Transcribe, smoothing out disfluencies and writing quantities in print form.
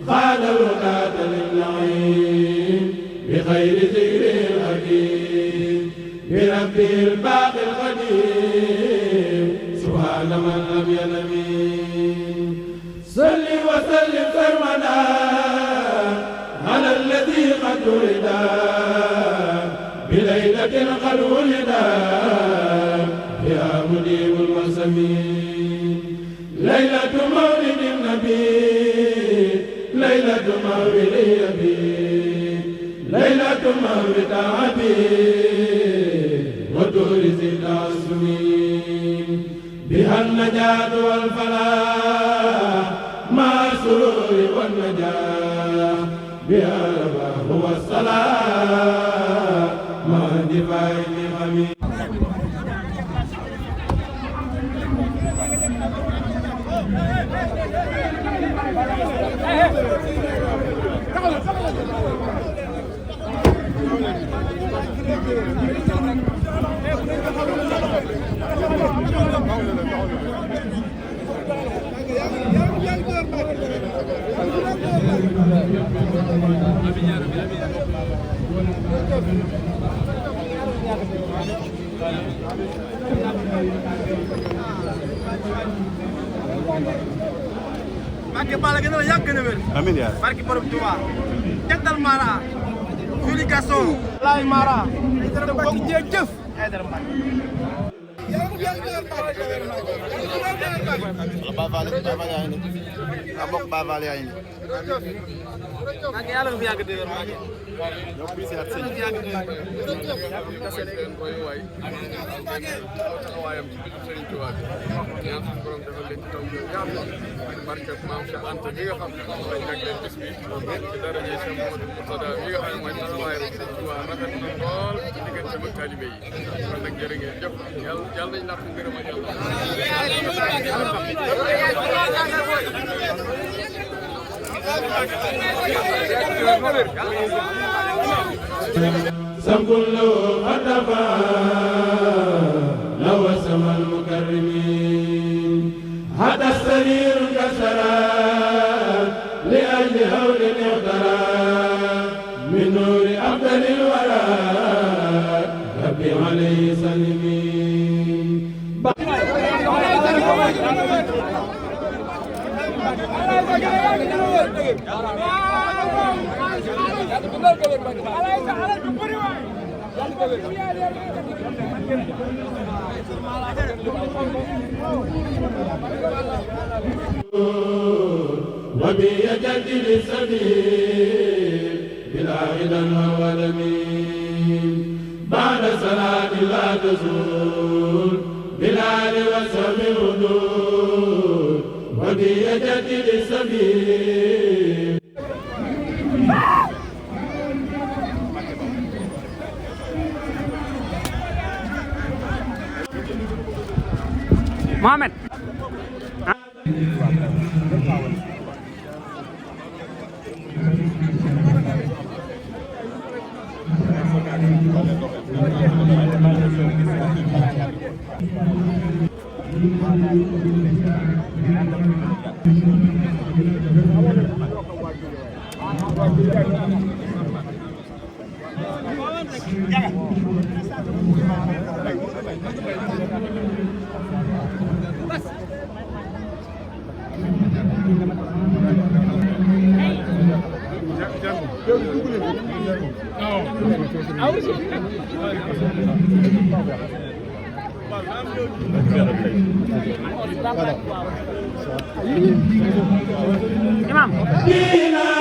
خال الوداد للنعيم بخير ذكر الحكيم بربه الباقي القديم سبحان من لم ينم صل وسلم سرمدا على الذي قد ولد بليلة قد ولد يا مدير المسمين ليلة مولد النبي ليلة مولد أبي ليلة مولد أبي ودور زيد العصمين بها النجاة والفلاح مع السرور والنجاح بها الرباح والصلاة مع دفاع النعم Barke Balla gën a yàgg gën a wér. Amiin yaa barke borom Touba. Jantal Mara. Juli Gasson. Laay Mara. te bokk jëf. Yàlla fi yàgg dëgër maa ngi. ñoo fi seet sëñ bi taxawaayam ci biir Sëriñ Tuubaa bi ñaan suñu borom defal leen ci taw bi yaatu barke maam Cheikh Anta bi nga xam ne moom lañ jagleel bis bi ci daraje Cheikh Mouhamadou Mourtada bi nga xam ne mooy taxawaayam Sëriñ Tuubaa rafet na lool ci diggante ak taalibe yi kon nag jërë ngeen jëf yàlla nañ làq ngërëm ak سمكن له خطفا لو سما المكرمين حتى السرير كسرات لأجل هول اغترات من نور أفضل الورى ربي عليه سلمين وبيجدد السبيل بلا غنى والمين بعد صلاة لا تزول بلال وسب الردود وبيجدد السبيل Mohamed. Imam.